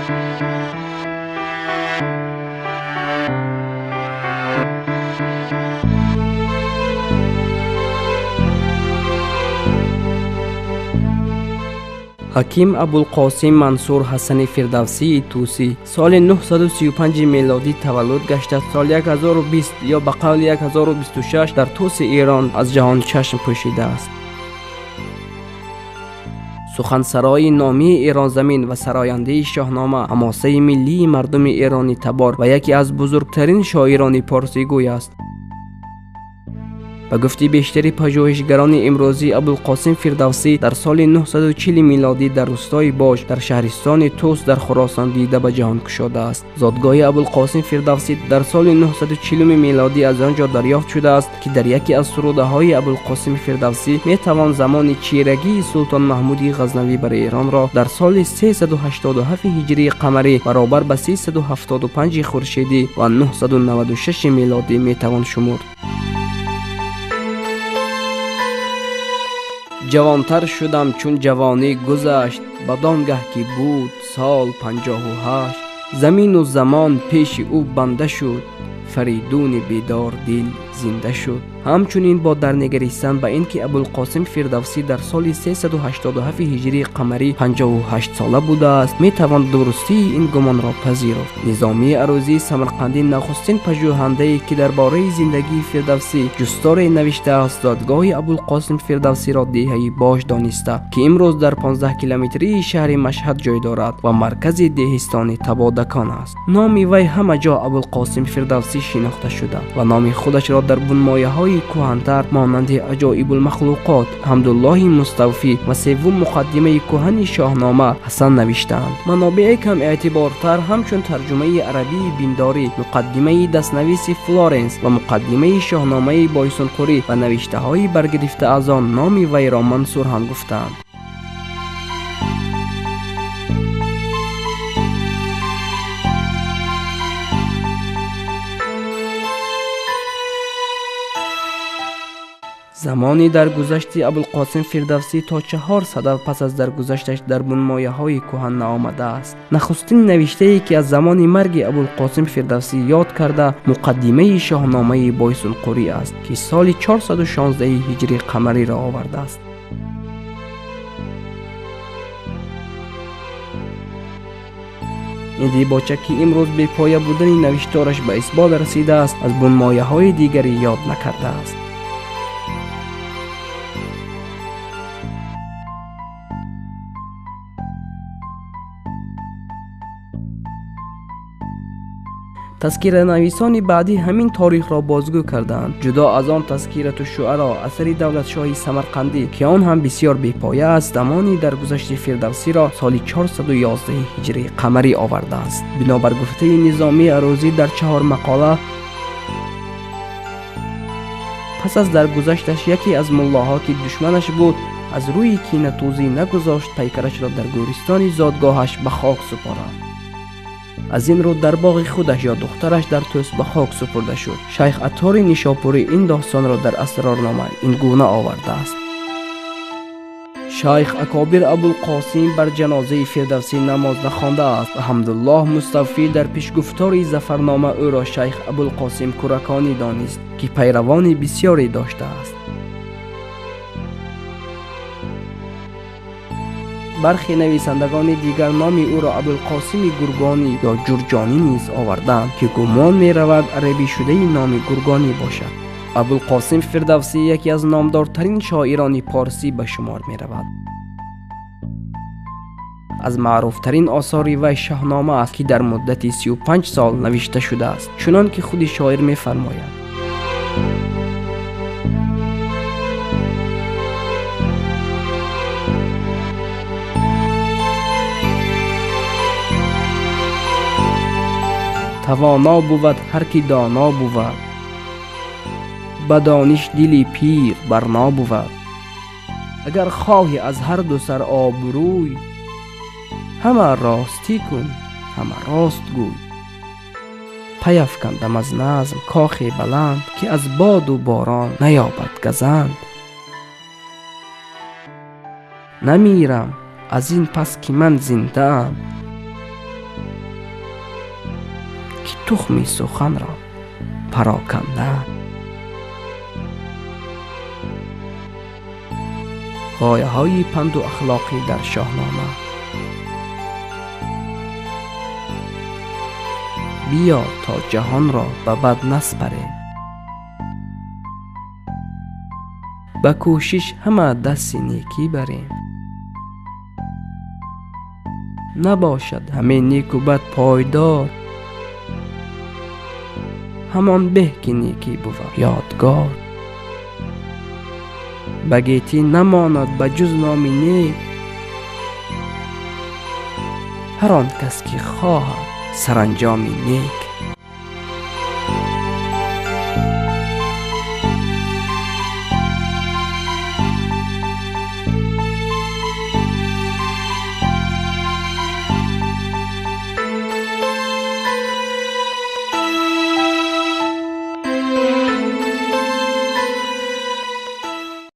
Ҳаким Абулқосим Мансур Ҳасани Фирдавсии Тӯсӣ соли 935 мелодӣ таваллуд гашта, соли 1020 ё ба қавли 1026 дар Тӯси Эрон аз ҷаҳон чашм пӯшидааст. Сухансарои номии Эронзамин ва сарояндаи Шоҳнома, ҳамосаи миллии мардуми эронӣ табор ва яке аз бузургтарин шоирони порсигӯй аст. Ба гуфти бештари пажӯҳишгарони имрӯзӣ, Абулқосим Фирдавсӣ дар соли 940 милодӣ дар рӯстои Бош дар шаҳристони Тӯс дар Хуросон дида ба ҷаҳон кушодааст. Зодгоҳи Абулқосим Фирдавсӣ дар соли 940 милодӣ аз он ҷо дарёфт шудааст, ки дар яке аз сурудаҳои Абулқосим Фирдавсӣ метавон замони чирагии Султон Маҳмуди Ғазнавӣ бар Эронро дар соли 387 ҳиҷрии қамарӣ баробар ба 375 хуршедӣ ва 996 милодӣ метавон шумурд. Ҷавонтар шудам, чун ҷавонӣ гузашт, бадон гаҳ ки буд сол 58. Замину замон пеши ӯ банда шуд, Фаридуни бедор дил зинда шуд. Ҳамчунин бо дарнигаристан ба ин ки Абулқосим Фирдавсӣ дар соли 387 ҳиҷрии қамарӣ 58 сола будааст, метавон дурустии ин гумонро пазируфт. Низомии Арӯзии Самарқандӣ нахустин пажӯҳандае, ки дар бораи зиндагии Фирдавсӣ ҷусторе навиштааст, зодгоҳи Абулқосим Фирдавсиро деҳаи Бош дониста, ки имрӯз дар 15 километрии шаҳри Машҳад ҷой дорад ва маркази деҳистони Табодакон аст. Номи вай ҳама ҷо Абулқосим Фирдавсӣ шинохта шуда ва номи худашро дар бунмояҳои кӯҳантар монанди Аҷоибулмахлуқот, Ҳамдуллоҳи Муставфӣ ва севум муқаддимаи кӯҳани Шоҳнома Ҳасан навиштаанд. Манобеи кам эътибортар ҳамчун тарҷумаи арабии Биндорӣ, муқаддимаи дастнависи Флоренс ва муқаддимаи Шоҳномаи Бойсунқурӣ ва навиштаҳои баргирифта аз он номи вайро Мансур ҳам гуфтаанд. Замони даргузашти Абулқосим Фирдавсӣ то 4 сада пас аз даргузашташ дар бунмояҳои кӯҳан наомадааст. Нахустин навиштае, ки аз замони марги Абулқосим Фирдавсӣ ёд карда, муқаддимаи Шоҳномаи Бойсунқурӣ аст, ки соли 416 ҳиҷри қамариро овардааст. Ин дибоча, ки имрӯз бепоя будани навишторааш ба исбот расидааст, аз бунмояҳои дигаре ёд накардааст. Тазкиранависони баъдӣ ҳамин торихро бозгӯ карданд. Ҷудо аз он, Тазкирату шуаро асари Давлатшоҳи Самарқандӣ, ки он ҳам бисёр бепоя аст, замони даргузашти Фирдавсиро соли 411 ҳиҷрии қамарӣ овардааст. Бинобар гуфтаи Низомии Арӯзӣ дар 4 мақола, пас аз даргузашташ яке аз муллоҳо, ки душманаш буд, аз рӯи кинатӯзӣ нагузошт пайкарашро дар гӯристони зодгоҳаш ба хок супорад. Аз ин рӯ дар боғи худаш ё духтараш дар Тӯс ба хок супурда шуд. Шайх Аттори Нишопурӣ ин достонро дар Асрорнома ин гуна овардааст. Шайх Акобир Абулқосим бар ҷанозаи Фирдавсӣ намоз нахондааст ва Ҳамдуллоҳ Муставфӣ дар пешгуфтори Зафарнома ӯро Шайх Абулқосим Кураконӣ донист, ки пайравони бисёре доштааст. Бархе нависандагони дигар номи ӯро Абулқосими Гургонӣ ё Ҷурҷонӣ низ оварданд, ки гумон меравад арабишудаи номи Гургонӣ бошад. Абулқосим Фирдавсӣ яке аз номдортарин шоирони порсӣ ба шумор меравад. Аз маъруфтарин осори вай Шоҳнома аст, ки дар муддати 35 сол навишта шудааст, чунон ки худи шоир мефармояд. Тавоно бувад ҳар ки доно бувад, ба дониш дили пир барно бувад. Агар хоҳӣ аз ҳар ду сар обрӯй, ҳама ростӣ кун, ҳама рост гӯй. Пайафкандам аз назм кохе баланд, ки аз боду борон наёбад газанд. Намирам аз ин пас, ки ман зиндаам, Тухми суханро парокандан. Ғояҳои панду ахлоқӣ дар Шоҳнома. Биё то ҷаҳонро ба бад наспарем, ба кӯшиш ҳама дасти некӣ барем. Набошад ҳаме неку бад пойдор, ҳамон беҳ ки некӣ бувад ёдгор. Ба гетӣ намонад ба ҷуз номи нек, ҳар он кас ки хоҳад саранҷоми нек.